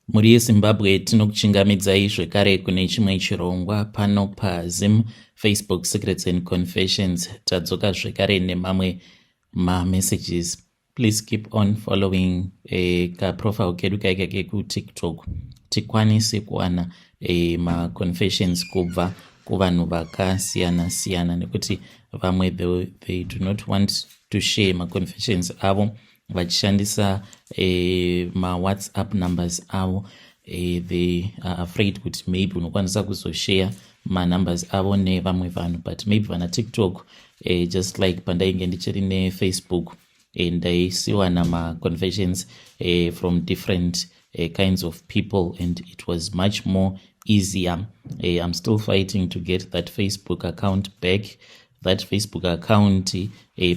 Mhuri yeZimbabwe, tinokuchingamidzai zvekare kune chimwe chirongwa pano paZim Facebook Secrets and Confessions. Tadzoka zvekare nemamwe mamessages. Please keep on following kaprofile kedu kaika kekuTikTok, tikwanise kuwana maconfessions kubva kuvanhu vakasiyana siyana, nekuti vamwe they do not want to share maconfessions avo vachishandisa maWhatsApp numbers avo. They are afraid kuti maybe unokwanisa kuzoshare manumbers avo nevamwe vanhu, but maybe vana TikTok, just like pandainge ndichiri neFacebook, ndaisiwana maconfessions from different kinds of people and it was much more easier. I'm still fighting to get that Facebook account back. That Facebook account,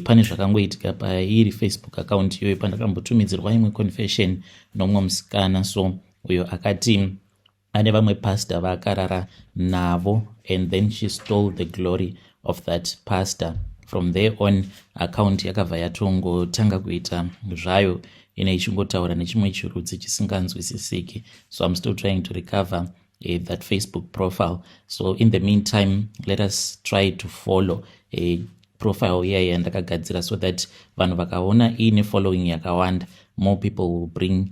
pane zvakangoitika pairi Facebook account iyoyo pandakambotumidzirwa imwe confession nomumwe musikana. So uyo akati ane vamwe pastor vaakarara navo and then she stole the glory of that pastor. From there on, account yakabva yatongotanga kuita zvayo ine ichingotaura nechimwe chirudzi chisinganzwisisiki. So I'm still trying to recover that Facebook profile. So in the meantime, let us try to follow profile iya yandakagadzira so that vanhu vakaona iine following yakawanda, more people will bring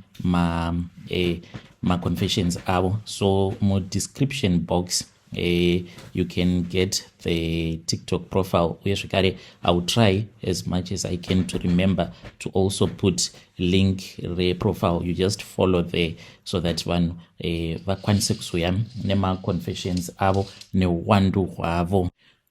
maconfessions avo. So mudescription box you can get the TikTok profile. Uye zvekare, I will try as much as I can to remember to also put link reprofile. You just follow there so that vanhu vakwanise kuzouya nemaconfessions avo neuwandu hwavo.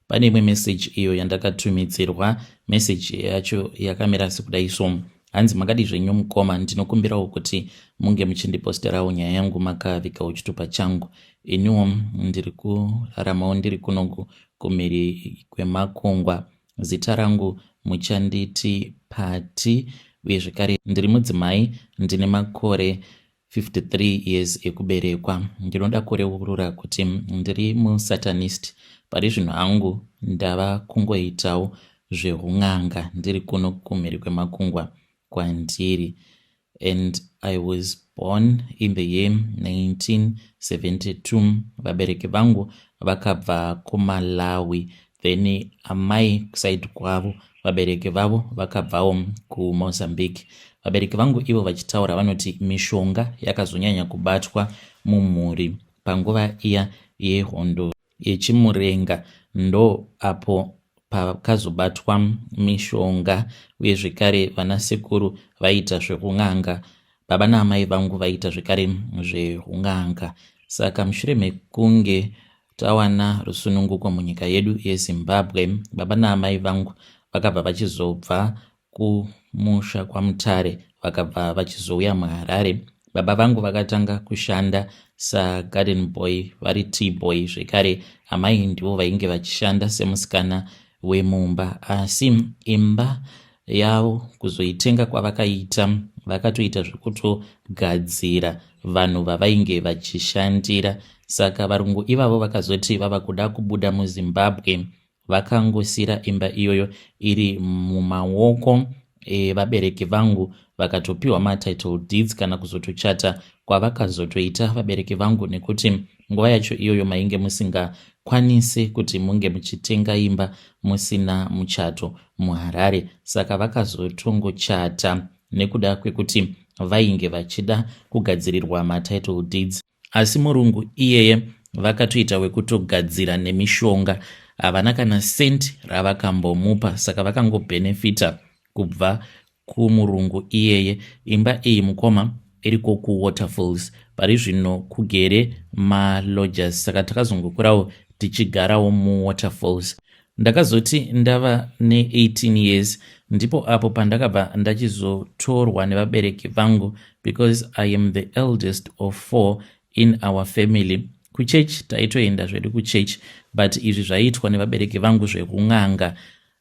Pane imwe message iyo yandakatumidzirwa. Message yacho yakamira sekudai. So hanzi, "Makadi zvenyu mukoma? Ndinokumbirawo kuti munge muchindiposterawo nyaya yangu makavigawo chitupa changu. Iniwo ndiri kuraramawo, ndiri kunoku kumhiri kwemakungwa. Zita rangu muchanditi Pati, uye zvekare ndiri mudzimai, ndine makore 53 years ekuberekwa. Ndinoda kureurura kuti ndiri musatanist. Pari zvino hangu ndava kungoitawo zveun'anga ndiri kuno kumhiri kwemakungwa kwandiri, and I was born in the year 1972. Vabereki vangu vakabva kuMalawi, then amai kuside kwavo vabereki vavo vakabvawo kuMozambique. Vabereki vangu ivo vachitaura vanoti mishonga yakazonyanya kubatwa mumhuri panguva iya yehondo yechimurenga. Ndo apo pakazobatwa mishonga, uye zvekare vanasekuru vaiita zvekun'anga, baba naamai vangu vaiita zvekare zveun'anga. Saka mushure mekunge tawana rusununguko munyika yedu yeZimbabwe, baba naamai vangu vakabva vachizobva kumusha kwaMutare, vakabva vachizouya muHarare. Baba vangu vakatanga kushanda sagarden boy, vari tea boy zvekare. Amai ndivo vainge vachishanda semusikana wemumba, asi imba yavo kuzoitenga kwavakaita, vakatoita zvekutogadzira vanhu vavainge vachishandira. Saka varungu ivavo vakazoti vava kuda kubuda muZimbabwe, vakangosira imba iyoyo iri mumaoko evabereki vangu, vakatopiwa matitle deeds kana kuzotochata kwavakazotoita vabereki vangu, nekuti nguva yacho iyoyo mainge musingakwanisi kuti munge muchitenga imba musina muchato muHarare. Saka vakazotongochata nekuda kwekuti vainge vachida kugadzirirwa matitle deeds, asi murungu iyeye vakatoita wekutogadzira nemishonga. Havana kana senti ravakambomupa, saka vakangobhenefita kubva kumurungu iyeye. Imba iyi, mukoma, iriko kuWaterfalls. Pari zvino kugere malodgers, saka takazongokurawo tichigarawo muWaterfalls. Ndakazoti ndava ne18 years, ndipo apo pandakabva ndachizotorwa nevabereki vangu, because I am the eldest of four in our family. Kuchechi taitoenda zvedu kuchechi, but izvi zvaiitwa nevabereki vangu zvekun'anga,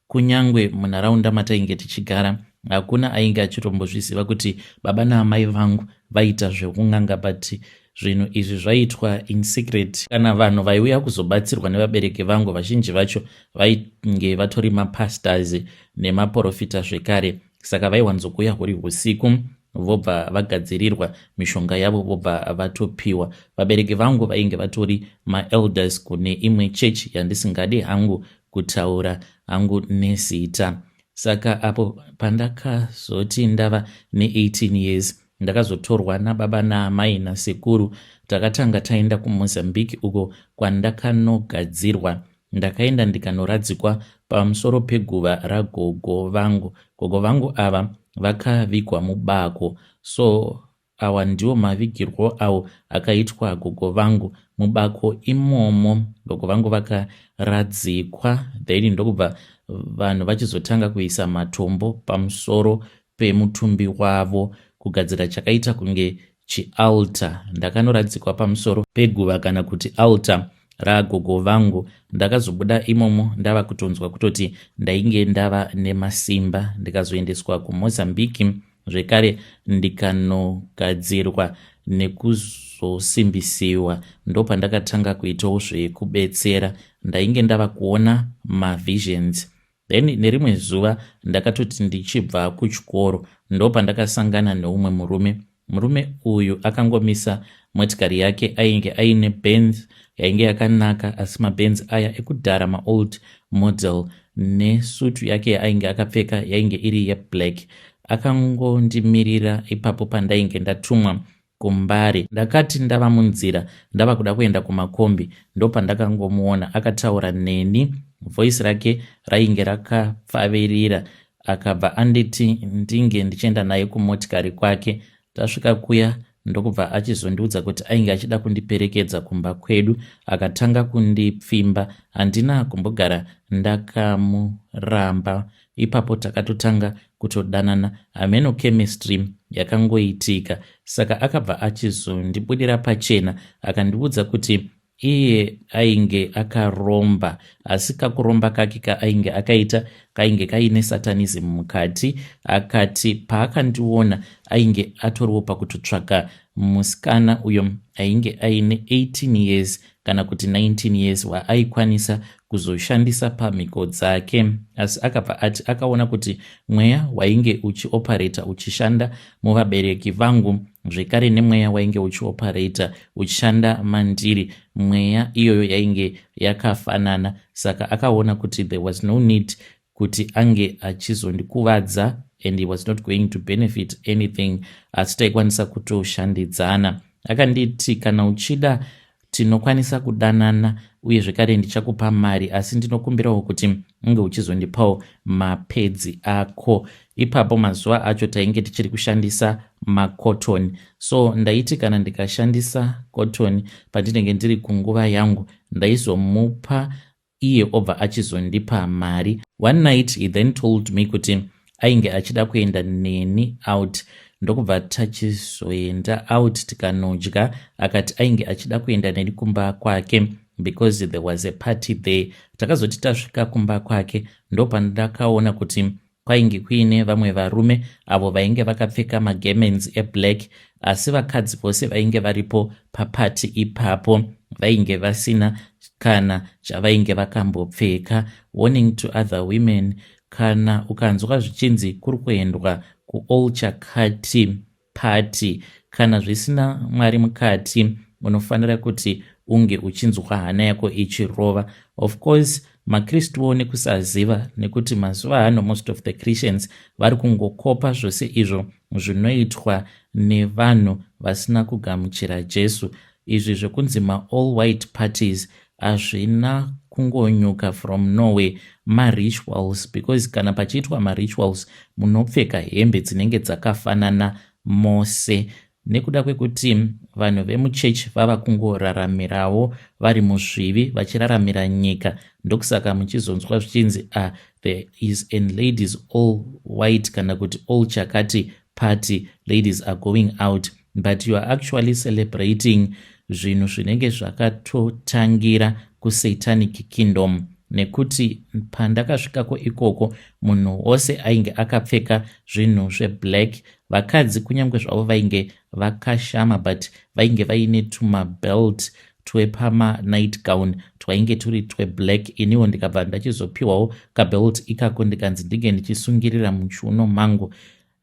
kunyange munharaunda matainge tichigara hakuna ainge achitombozviziva kuti baba naamai vangu vaita zvekun'anga, but zvinhu izvi zvaiitwa in secret. Kana vanhu vaiuya kuzobatsirwa nevabereki vangu, vazhinji vacho vainge vatori mapastors nemaprofita zvekare, saka vaiwanzokuuya huri usiku. Vobva vagadzirirwa mishonga yavo, vobva vatopiwa. Vabereki vangu vainge vatori maelders kune imwe chechi yandisingadi hangu kutaura hangu nezita. Saka apo pandakazoti ndava ne18 years, ndakazotorwa nababa naamai nasekuru. Takatanga taenda kuMozambique, uko kwandakanogadzirwa. Ndakaenda ndikanoradzikwa pamusoro peguva ragogo vangu. Gogo vangu ava vakavigwa mubako, so awa ndiwo mavigirwo awo akaitwa gogo vangu mubako imomo. Gogo vangu vakaradzikwa, then ndokubva vanhu vachizotanga kuisa matombo pamusoro pemutumbi wavo kugadzira chakaita kunge chialtar. Ndakanoradzikwa pamusoro peguva kana kuti altar ragogo vangu. Ndakazobuda imomo ndava kutonzwa kutoti ndainge ndava nemasimba. Ndikazoendeswa kuMozambique zvekare, ndikanogadzirwa nekuzosimbisiwa. Ndopandakatanga kuitawo zvekubetsera. Ndainge ndava kuona mavisions. Then nerimwe zuva ndakatoti ndichibva kuchikoro, ndopandakasangana neumwe murume. Murume uyu akangomisa motikari yake. Ainge aine Benz yainge yakanaka, asi maBenz aya ekudhara, maold model, nesutu yake yaainge akapfeka yainge iri yeblack. Akangondimirira ipapo pandainge ndatumwa kuMbare. Ndakati ndava munzira ndava kuda kuenda kumakombi, ndopandakangomuona. Akataura neni, voice rake rainge rakapfavirira. Akabva anditi ndinge ndichienda naye kumotikari kwake. Tasvika kuya, ndokubva achizondiudza kuti ainge achida kundiperekedza kumba kwedu. Akatanga kundipfimba. Handina kumbogara ndakamuramba. Ipapo takatotanga kutodanana. Hameno chemistry yakangoitika. Saka akabva achizondibudira pachena, akandiudza kuti iye ainge akaromba, asi kakuromba kake kaainge akaita kainge kaine satanism mukati. Akati paakandiona ainge atoriwo pakutotsvaka musikana uyo ainge aine 18 years kana kuti 19 years waaikwanisa kuzoshandisa pamhiko dzake. Asi akabva ati akaona kuti mweya wainge uchiopareta uchishanda muvabereki vangu, zvekare nemweya wainge uchiopareta uchishanda mandiri, mweya iyoyo yainge yakafanana. Saka akaona kuti there was no need kuti ange achizondikuvadza and he was not going to benefit anything, asi taikwanisa kutoshandidzana. Akanditi, "Kana uchida, tinokwanisa kudanana, uye zvekare ndichakupa mari, asi ndinokumbirawo kuti unge uchizondipawo mapads ako." Ipapo mazuva acho tainge tichiri kushandisa macotton, so ndaiti kana ndikashandisa cotton pandinenge ndiri kunguva yangu, ndaizomupa, iye obva achizondipa mari. One night he then told me kuti ainge achida kuenda neni out. Ndokubva tachizoenda out, tikanodya. Akati ainge achida kuenda neni kumba kwake because there was a party there. Takazoti tasvika kumba kwake, ndopandakaona kuti kwainge kuine vamwe varume avo vainge vakapfeka magarments eblack, asi vakadzi vose vainge varipo papati ipapo vainge vasina kana chavainge vakambopfeka. Warning to other women: kana ukanzwa zvichinzi kuri kuendwa kuall chakati party, kana zvisina Mwari mukati, unofanira kuti unge uchinzwa hana yako ichirova. Of course maKristuwo nekusaziva, nekuti mazuva ano most of the Christians vari kungokopa zvose izvo zvinoitwa nevanhu vasina kugamuchira Jesu. Izvi zvekunzi maall white parties hazvina kungonyuka from nowhere, marituals, because kana pachiitwa marituals munopfeka hembe dzinenge dzakafanana mose. Nekuda kwekuti vanhu vemuchechi vava kungoraramirawo vari muzvivi, vachiraramira nyika, ndokusaka muchizonzwa zvichinzi, "Ah, there is an ladies all white kana kuti all chakati party, ladies are going out," but you are actually celebrating zvinhu zvinenge zvakatotangira kusatanic kingdom. Nekuti pandakasvikako ikoko, munhu wose ainge akapfeka zvinhu zveblack. Vakadzi kunyange zvavo vainge vakashama, but vainge vaine tumabelt twepamanight gown twainge turi tweblack. Iniwo ndikabva ndachizopiwawo kabelt ikako, ndikanzi ndinge ndichisungirira muchiuno mangu.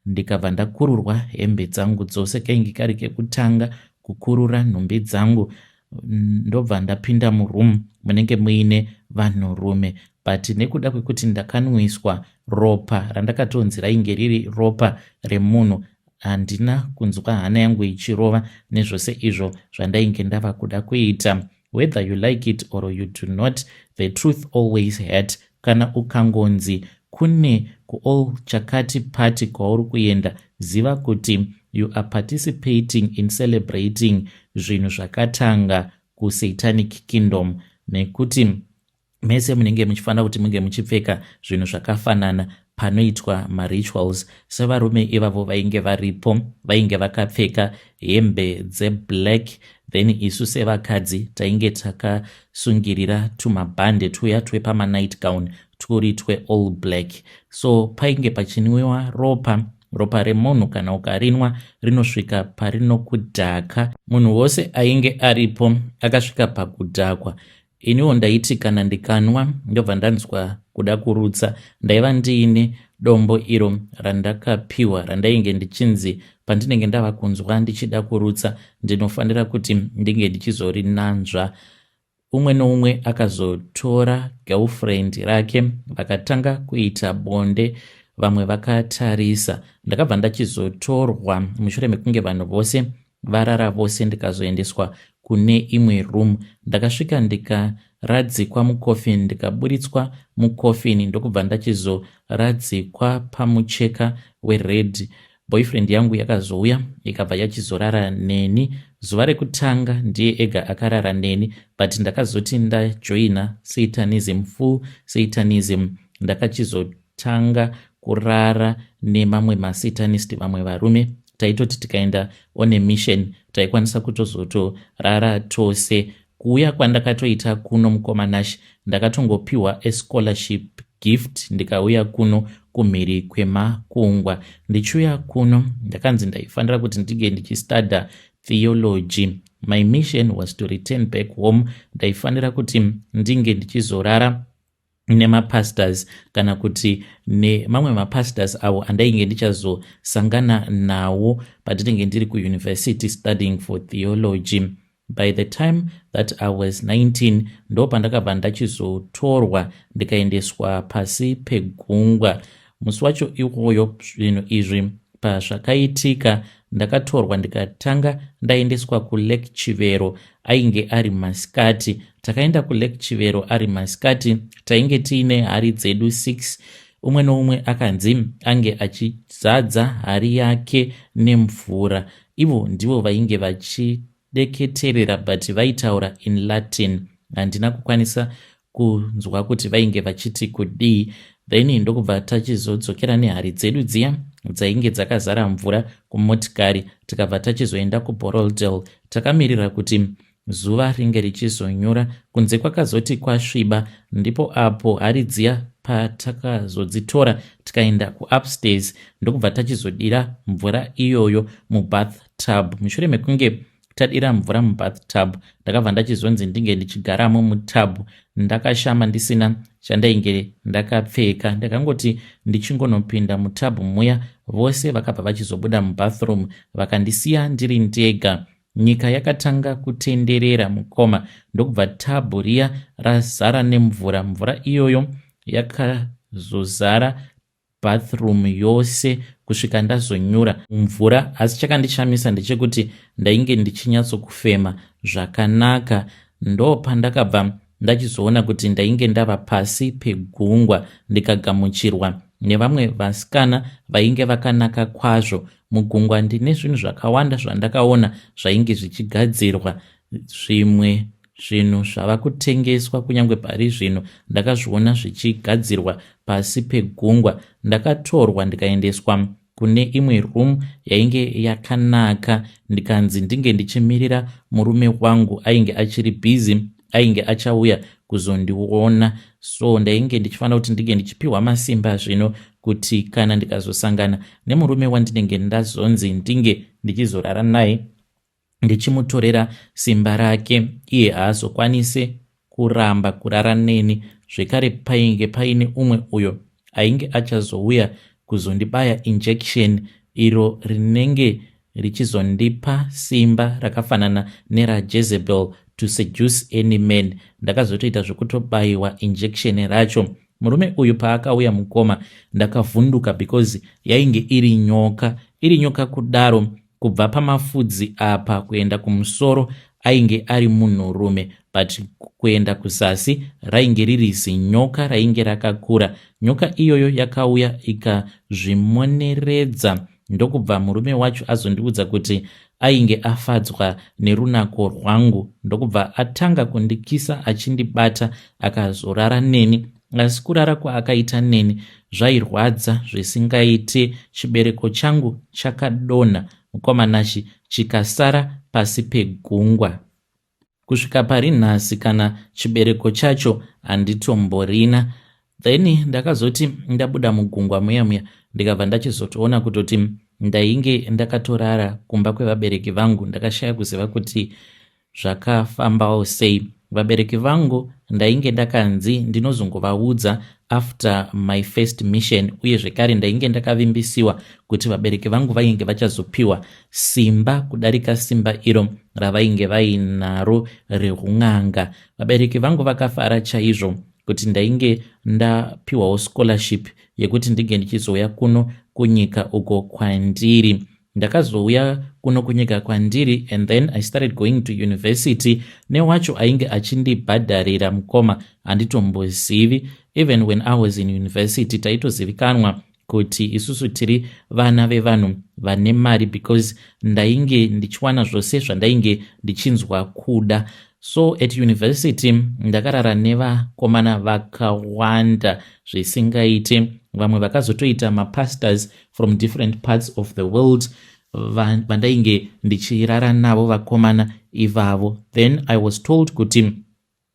Ndikabva ndakururwa hembe dzangu dzose, kainge kari kekutanga kukurura nhumbi dzangu. Ndobva ndapinda muroom munenge muine vanhurume, but nekuda kwekuti ndakanwiswa ropa randakatonzi rainge riri ropa remunhu, handina kunzwa hana yangu ichirova nezvose izvo zvandainge ndava kuda kuita. Whether you like it or you do not, the truth always hurt. Kana ukangonzi kune kuall chakati party kwauri kuenda, ziva kuti you are participating in celebrating zvinhu zvakatanga kusatanic kingdom, nekuti mese munenge muchifanira kuti munge muchipfeka zvinhu zvakafanana panoitwa marituals. Sevarume ivavo vainge varipo, vainge vakapfeka hembe dzeblack, then isu sevakadzi tainge takasungirira tumabhande tuya twepamanight gown turi tweall black. So painge pachinwiwa ropa, ropa remunhu kana ukarinwa rinosvika parinokudhaka. Munhu wose ainge aripo akasvika pakudhakwa. Iniwo ndaiti kana ndikanwa ndobva ndanzwa kuda kurutsa. Ndaiva ndiine dombo iro randakapiwa randainge ndichinzi pandinenge ndava kunzwa ndichida kurutsa ndinofanira kuti ndinge ndichizorinanzva. Umwe noumwe akazotora girlfriend rake, vakatanga kuita bonde vamwe vakatarisa. Ndakabva ndachizotorwa mushure mekunge vanhu vose varara vose, ndikazoendeswa kune imwe room. Ndakasvika ndikaradzikwa mucoffin, ndikaburitswa mucoffin, ndokubva ndachizoradzikwa pamucheka wered. Boyfriend yangu yakazouya ikabva yachizorara neni. Zuva rekutanga ndiye ega akarara neni, but ndakazoti ndajoina satanism, full satanism, ndakachizotanga kurara nemamwe masatanist, vamwe varume. Taitoti tikaenda on a mission taikwanisa kutozotorara tose. Kuuya kwandakatoita kuno, mukoma Nash, ndakatongopiwa ascholarship gift ndikauya kuno kumhiri kwemakungwa. Ndichiuya kuno ndakanzi ndaifanira kuti ndinge ndichistudya theology. My mission was to return back home. Ndaifanira kuti ndinge ndichizorara nemapastors kana kuti nemamwe mapastors avo andainge ndichazosangana nawo pandinenge ndiri kuuniversity studying for theology. By the time that I was 19 ndo pandakabva ndachizotorwa ndikaendeswa pasi pegungwa. Musi wacho iwoyo zvinhu izvi pazvakaitika, ndakatorwa ndikatanga ndaendeswa kuLake Chivero. Ainge ari masikati. Takaenda kuLake Chivero ari masikati. Tainge tiine hari dzedu 6. Umwe noumwe akanzi ange achizadza hari yake nemvura. Ivo ndivo vainge vachideketerera, but vaitaura in Latin. Handina kukwanisa kunzwa kuti vainge vachiti kudii. Then ndokubva tachizodzokera nehari dzedu dziya dzainge dzakazara mvura kumotikari, tikabva tachizoenda kuBorrowdale. Takamirira kuti zuva ringe richizonyura. Kunze kwakazoti kwasviba, ndipo apo hari dziya patakazodzitora tikaenda kuupstairs, ndokubva tachizodira mvura iyoyo mubath tub. Mushure mekunge tadira mvura mubath tub, ndakabva ndachizonzi ndinge ndichigaramo mutub ndakashama, ndisina chandainge ndakapfeka. Ndakangoti ndichingonopinda mutub muya, vose vakabva vachizobuda mubathroom vakandisiya ndiri ndega. Nyika yakatanga kutenderera, mukoma, ndokubva tub riya razara nemvura. Mvura iyoyo yakazozara bathroom yose kusvika ndazonyura mumvura. Asi chakandishamisa ndechekuti ndainge ndichinyatsokufema zvakanaka. Ndo pandakabva ndachizoona kuti ndainge ndava pasi pegungwa, ndikagamuchirwa nevamwe vasikana vainge vakanaka kwazvo. Mugungwa ndine zvinhu zvakawanda zvandakaona zvainge zvichigadzirwa, zvimwe zvinhu zvava kutengeswa kunyange pari zvino. Ndakazviona zvichigadzirwa pasi pegungwa. Ndakatorwa ndikaendeswa kune imwe room yainge yakanaka, ndikanzi ndinge ndichimirira murume wangu ainge achiri busy, ainge achauya kuzondiona. So ndainge ndichifanira kuti ndinge ndichipiwa masimba zvino kuti kana ndikazosangana nemurume wandinenge ndazonzi ndinge ndichizorara naye, ndichimutorera simba rake, iye haazokwanisi kuramba kurara neni. Zvekare painge paine umwe uyo ainge achazouya. kuzondibaya injection iro rinenge richizondipa simba rakafanana neraJezebel to seduce any man. Ndakazotoita zvekutobayiwa injection racho. Murume uyu paakauya, mukoma, ndakavhunduka because yainge iri nyoka, iri nyoka kudaro. Kubva pamafudzi apa kuenda kumusoro ainge ari munhurume, but kuenda kuzasi rainge riri zinyoka rainge rakakura. Nyoka iyoyo yakauya ikazvimoneredza, ndokubva murume wacho azondiudza kuti ainge afadzwa nerunako rwangu, ndokubva atanga kundikisa achindibata, akazorara neni. Asi kurara kwaakaita neni zvairwadza zvisingaite. Chibereko changu chakadonha, mukoma Nashi, chikasara pasi pegungwa. Kusvika pari nhasi kana chibereko chacho handitomborina. Then ndakazoti ndabuda mugungwa muya muya, ndikabva ndachizotoona kutoti ndainge ndakatorara kumba kwevabereki vangu. Ndakashaya kuziva kuti zvakafambawo sei. Vabereki vangu ndainge ndakanzi ndinozongovaudza after my first mission, uye zvekare ndainge ndakavimbisiwa kuti vabereki vangu vainge vachazopiwa simba kudarika simba iro ravainge vainaro reun'anga. Vabereki vangu vakafara chaizvo kuti ndainge ndapiwawo scholarship yekuti ndinge ndichizouya kuno kunyika uko kwandiri. Ndakazouya kuno kunyika kwandiri and then I started going to university. Newacho ainge achindibhadharira, mukoma, handitombozivi. Even when I was in university, taitozivikanwa kuti isusu tiri vana vevanhu vane mari because ndainge ndichiwana zvose zvandainge ndichinzwa kuda. So at university ndakarara nevakomana vakawanda zvisingaite. Vamwe vakazotoita mapastors from different parts of the world vandainge ndichirara navo, vakomana ivavo. Then I was told kuti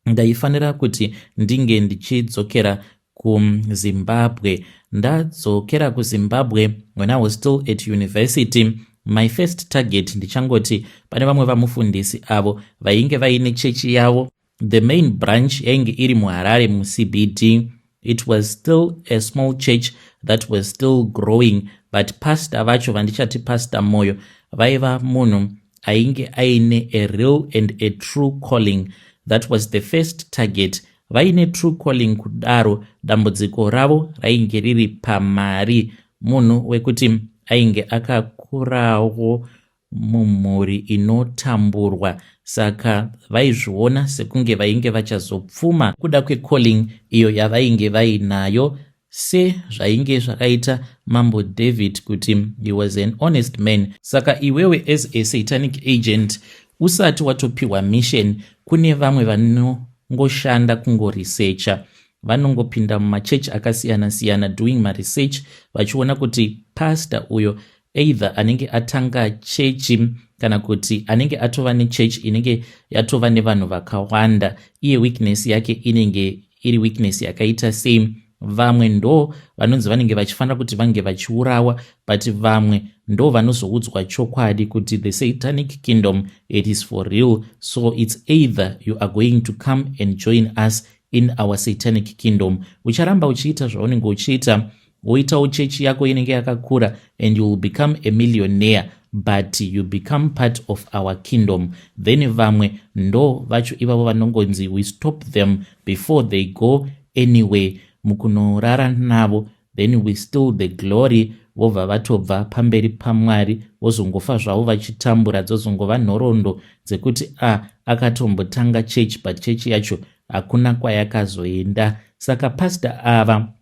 ndaifanira kuti ndinge ndichidzokera kuZimbabwe. Ndadzokera kuZimbabwe, when I was still at university, my first target, ndichangoti pane vamwe vamufundisi avo vainge vaine chechi yavo. The main branch yainge iri muHarare muCBD. It was still a small church that was still growing, but pastor vacho, vandichati Pastor Moyo, vaiva munhu ainge aine a real and a true calling. That was the first target. Vaine true calling kudaro, dambudziko ravo rainge riri pamari. Munhu wekuti ainge akakurawo mumhuri inotamburwa, saka vaizviona sekunge vainge vachazopfuma kuda kwecalling iyo yavainge vainayo, sezvainge zvakaita Mambo David kuti he was an honest man. Saka iwewe as a satanic agent, usati watopiwa mission, kune vamwe vanongoshanda kungoresearcha. Vanongopinda mumachechi akasiyana-siyana doing maresearch, vachiona kuti pastor uyo either anenge atanga chechi kana kuti anenge atova nechechi inenge yatova nevanhu vakawanda, iye weakness yake inenge iri weakness yakaita sei. Vamwe ndo vanonzi vanenge vachifanira kuti vange vachiurawa, but vamwe ndo vanozoudzwa chokwadi kuti the satanic kingdom, it is for real, so it's either you are going to come and join us in our satanic kingdom, ucharamba uchiita zvaunenge uchiita, woitawo chechi yako inenge yakakura and you will become a millionaire, but you become part of our kingdom. Then vamwe ndo vacho ivavo vanongonzi we stop them before they go anyway mukunorara navo, then we steal the glory, vobva vatobva pamberi paMwari, vozongofa zvavo vachitambura. Dzozongova nhoroondo dzekuti a akatombotanga chechi, but chechi yacho hakuna kwayakazoenda. Saka pastor ava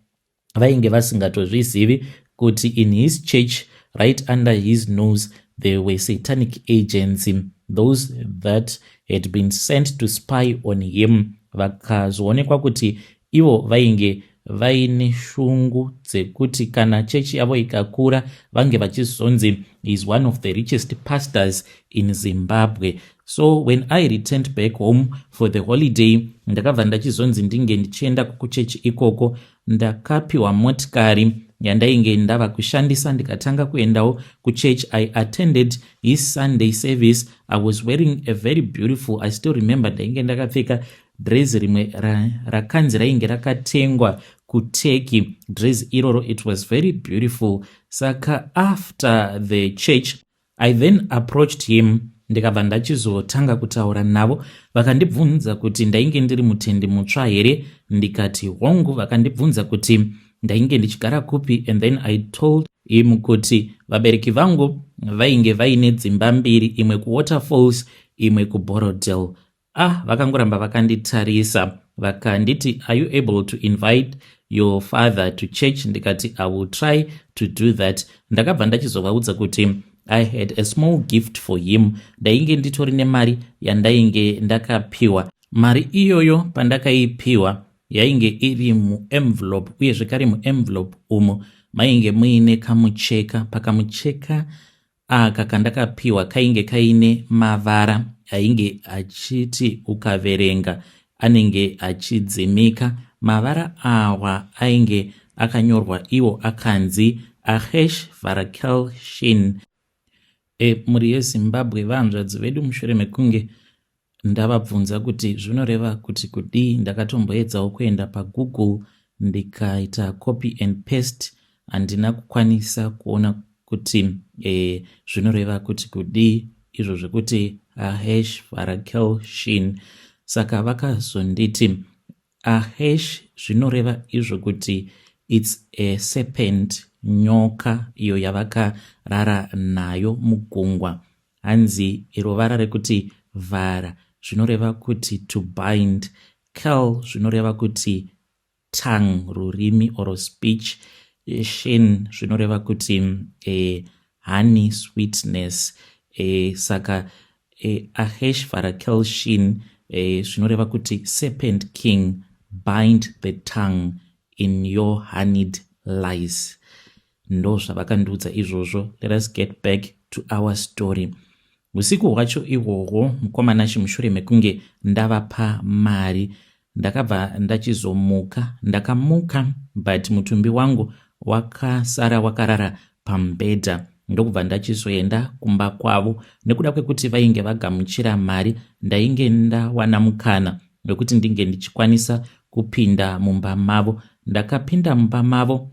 vainge vasingatozvizivi kuti in his church, right under his nose, there were satanic agents, those that had been sent to spy on him. Vakazoonekwa kuti ivo vainge vaine shungu dzekuti kana chechi yavo ikakura, vange vachizonzi is one of the richest pastors in Zimbabwe. So when I returned back home for the holiday, ndakabva ndachizonzi ndinge ndichienda kuchechi ikoko. Ndakapiwa motikari yandainge ndava kushandisa, ndikatanga kuendawo kuchurch. I attended his Sunday service. I was wearing a very beautiful, I still remember, ndainge ndakapfeka dresi rimwe rakanzi rainge rakatengwa. kuTurkey. Dress iroro, it was very beautiful. Saka after the church, I then approached him, ndikabva ndachizotanga kutaura navo. Vakandibvunza kuti ndainge ndiri mutendi mutsva here, ndikati hongu. Vakandibvunza kuti ndainge ndichigara kupi, and then I told him kuti vabereki vangu vainge vaine dzimba mbiri, imwe kuWaterfalls, imwe kuBorrowdale. Ah, vakangoramba vakanditarisa, vakanditi, "Are you able to invite your father to church?" Ndikati, "I will try to do that." Ndakabva ndachizovaudza kuti I had a small gift for him. Ndainge nditori nemari yandainge ndakapiwa. Mari iyoyo pandakaipiwa, yainge iri muenvelope, uye zvekare muenvelope umo mainge muine kamucheka. Pakamucheka aka kandakapiwa kainge kaine mavara ainge achiti ukaverenga anenge achidzimika. Mavara awa ainge akanyorwa iwo akanzi Ahesh Varakel Shin. Mhuri yeZimbabwe, vahanzvadzi vedu, mushure mekunge ndavabvunza kuti zvinoreva kuti kudii, ndakatomboedzawo kuenda paGoogle, ndikaita copy and paste. Handina kukwanisa kuona kuti zvinoreva kuti kudii izvo zvekuti Ahesh Varakel Shin. Saka vakazonditi Ahesh zvinoreva izvo kuti it's a serpent, nyoka iyo yavakarara nayo mugungwa. Hanzi iro vara rekuti vhara zvinoreva kuti to bind, kel zvinoreva kuti tongue, rurimi or speech, shin zvinoreva kuti honey, sweetness. Saka Ahesh Varakel Shin zvinoreva kuti serpent king, bind the tongue in your honeyed lies. Ndo zvavakandiudza izvozvo. Let us get back to our story. Usiku hwacho ihwohwo, mukomanashi, mushure mekunge ndavapa mari, ndakabva ndachizomuka. Ndakamuka, but mutumbi wangu wakasara wakarara pamubhedha. Ndokubva ndachizoenda kumba kwavo. Nekuda kwekuti vainge vagamuchira mari, ndainge ndawana mukana wekuti ndinge ndichikwanisa kupinda mumba mavo. Ndakapinda mumba mavo,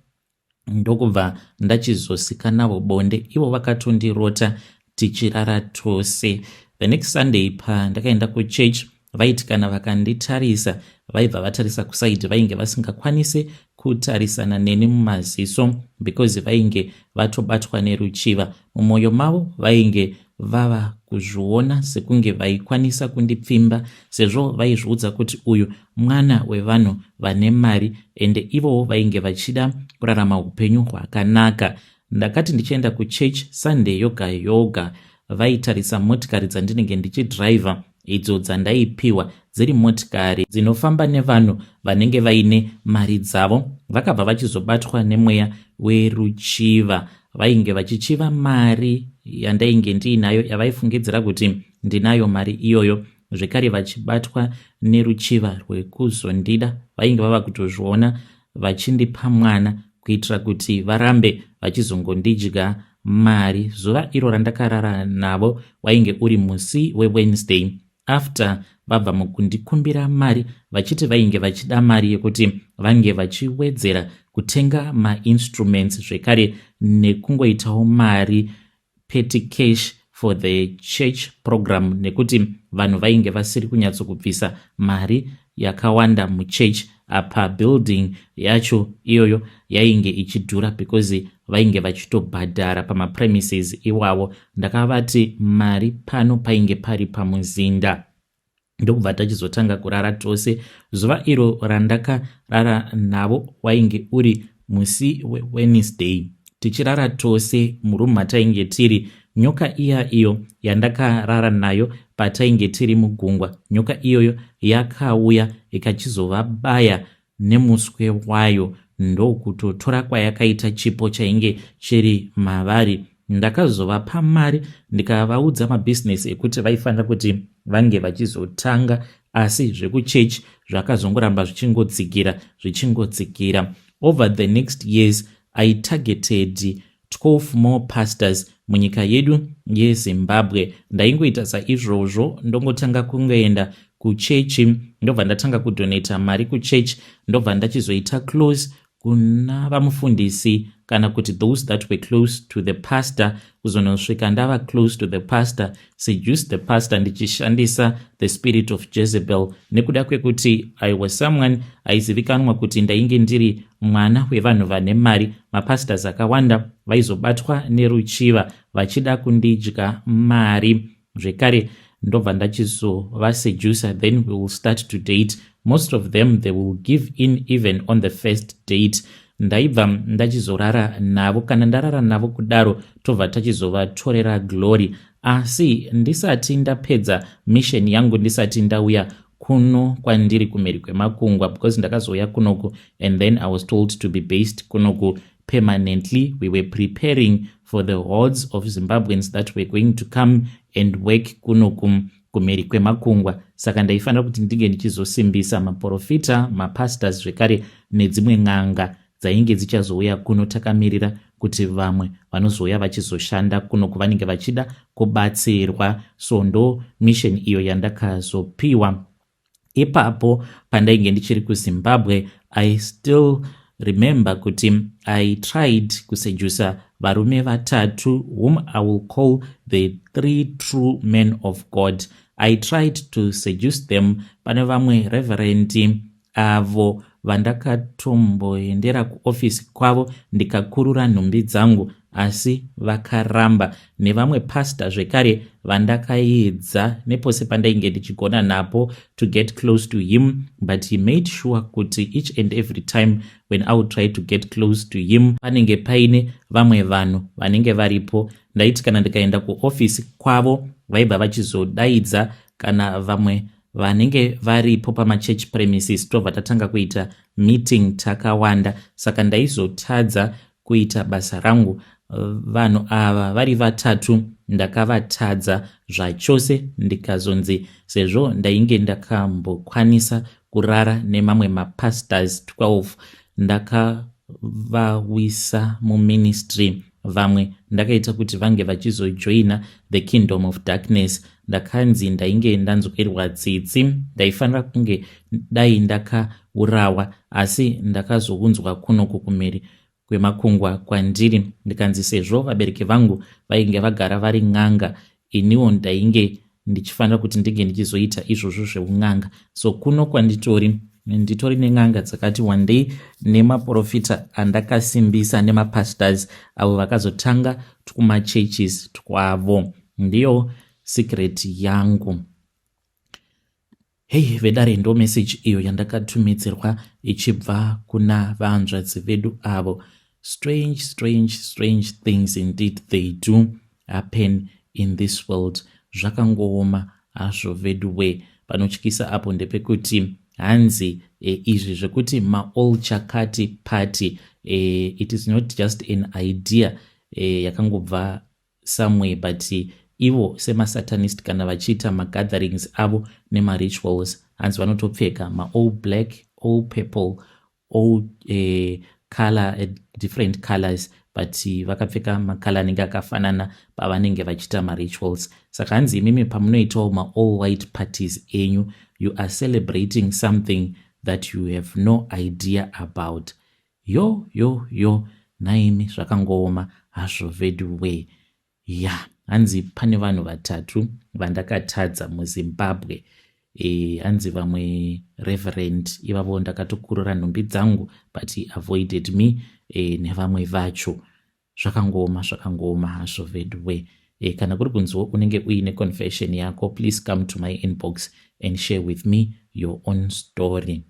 ndokubva ndachizosika navo bonde. Ivo vakatondirota tichirara tose. The next Sunday pandakaenda kuchurch, vaiti kana vakanditarisa, vaibva vatarisa kuside. Vainge vasingakwanisi kutarisana neni mumaziso because vainge vatobatwa neruchiva mumwoyo mavo. Vainge vava kuzviona sekunge vaikwanisa kundipfimba, sezvo vaizviudza kuti uyu mwana wevanhu vane mari, ende ivowo vainge vachida kurarama upenyu hwakanaka. Ndakati ndichienda kuchurch Sunday yoga yoga, vaitarisa motikari dzandinenge ndichidhiraivha, idzo dzandaipiwa dziri motikari dzinofamba nevanhu vanenge vaine mari dzavo. Vakabva vachizobatwa nemweya weruchiva. Vainge vachichiva mari yandainge ndiinayo, yavaifungidzira kuti ndinayo mari iyoyo. Zvekare vachibatwa neruchiva rwekuzondida. Vainge vava kutozviona vachindipa mwana kuitira kuti varambe vachizongondidya mari. Zuva iro randakarara navo wainge uri musi weWednesday, after vabva mukundikumbira mari, vachiti vainge vachida mari yekuti vange vachiwedzera kutenga mainstruments, zvekare nekungoitawo mari petty cash for the church program, nekuti vanhu vainge vasiri kunyatsokubvisa mari yakawanda muchurch. Apa building yacho iyoyo yainge ichidhura because vainge vachitobhadhara pamapremises iwavo. Ndakavati mari pano painge pari pamuzinda, ndokubva tachizotanga kurara tose. Zuva iro randakarara navo wainge uri musi weWednesday. Tichirara tose murumu matainge tiri, nyoka iya iyo yandakarara nayo patainge tiri mugungwa, nyoka iyoyo yakauya ikachizovabaya nemuswe wayo, ndokutotora kwayakaita chipo chainge chiri mavari. Ndakazovapa mari, ndikavaudza mabhizinesi ekuti vaifanira kuti vange vachizotanga, asi zvekuchechi zvakazongoramba zvichingodzikira, zvichingodzikira. Over the next years, I targeted 12 more pastors munyika yedu yeZimbabwe. Ndaingoita saizvozvo, ndongotanga kungoenda. Kuchechi ndobva ndatanga kudonata mari kuchechi, ndobva ndachizoita close kuna vamufundisi kana kuti those that were close to the pastor, kuzonosvika ndava close to the pastor, seduce the pastor ndichishandisa the spirit of Jezebel, nekuda kwekuti I was someone aizivikanwa kuti ndainge ndiri mwana wevanhu vane mari. Mapastors akawanda vaizobatwa neruchiva vachida kundidya mari. Zvekare ndobva ndachizovasedusa, then we will start to date. Most of them, they will give in even on the first date. Ndaibva ndachizorara navo. Kana ndarara navo kudaro, tobva tachizovatorera glory. Asi ndisati ndapedza mission yangu, ndisati ndauya kuno kwandiri kumhiri kwemakungwa, because ndakazouya kunoku and then I was told to be based kunoku permanently. We were preparing for the hordes of Zimbabweans that were going to come and work kunoku kumhiri kwemakungwa. Saka ndaifanira kuti ndinge ndichizosimbisa maprofita, mapastors, zvekare nedzimwe n'anga dzainge dzichazouya kuno, takamirira kuti vamwe vanozouya vachizoshanda kuno kuvanenge vachida kubatsirwa. So ndo mission iyo yandakazopiwa ipapo pandainge ndichiri kuZimbabwe. I still remember kuti I tried kusedusa varume vatatu, whom I will call the three true men of God. I tried to seduce them. Pane vamwe reverend avo vandakatomboendera kuofisi kwavo ndikakurura nhumbi dzangu, asi vakaramba, nevamwe pasta zvekare vandakaedza nepose pandainge ndichigona napo to get close to him, but he made sure kuti each and every time when I would try to get close to him, panenge paine vamwe vanhu vanenge varipo. Ndaiti kana ndikaenda kuofisi kwavo, vaibva vachizodaidza kana vamwe vanenge varipo pamachurch premises, tobva tatanga kuita meeting takawanda, saka ndaizotadza kuita basa rangu. Vanhu ava vari vatatu ndakavatadza zvachose, ndikazonzi sezvo ndainge ndakambokwanisa kurara nemamwe mapastors 12, ndakavawisa muministry. Vamwe ndakaita kuti vange vachizojoina the kingdom of darkness. Ndakanzi ndainge ndanzwirwa tsitsi, ndaifanira kunge dai ndakaurawa, asi ndakazounzwa kunoku kumhiri kwemakungwa kwandiri, ndikanzi sezvo vabereki vangu vainge vagara vari n'anga, iniwo ndainge ndichifanira kuti ndinge ndichizoita izvozvo zveun'anga. So kuno kwanditori, nditori nen'anga dzakati wandei nemaprofita andakasimbisa nemapastors avo vakazotanga twumachurches twavo. Ndiyo secret yangu. Hei vedare, ndo message iyo yandakatumidzirwa ichibva kuna vanzvadzi vedu avo. Strange, strange, strange things indeed, they do happen in this world. Zvakangooma hazvo vedu we. Panotyisa apo ndepekuti hanzi izvi zvekuti maall chakati party, it is not just an idea yakangobva somewhere, but ivo semasatanist, kana vachiita magatherings avo nemarituals, hanzi vanotopfeka maall black, all purple, all color, different colors, but vakapfeka makala anenge akafanana pavanenge vachiita marituals. Saka hanzi imimi pamunoitawo maall white parties enyu, you are celebrating something that you have no idea about. Yo yo yo, naimi, zvakangooma hazvo vedu we. Ya, hanzi pane vanhu vatatu vandakatadza muZimbabwe. Hanzi vamwe reverend ivavo ndakatokurura nhumbi dzangu, but he avoided me, nevamwe vacho. Zvakangooma, zvakangooma hazvo vedu we. Kana kuri kunziwo unenge uine confession yako, please come to my inbox and share with me your own story.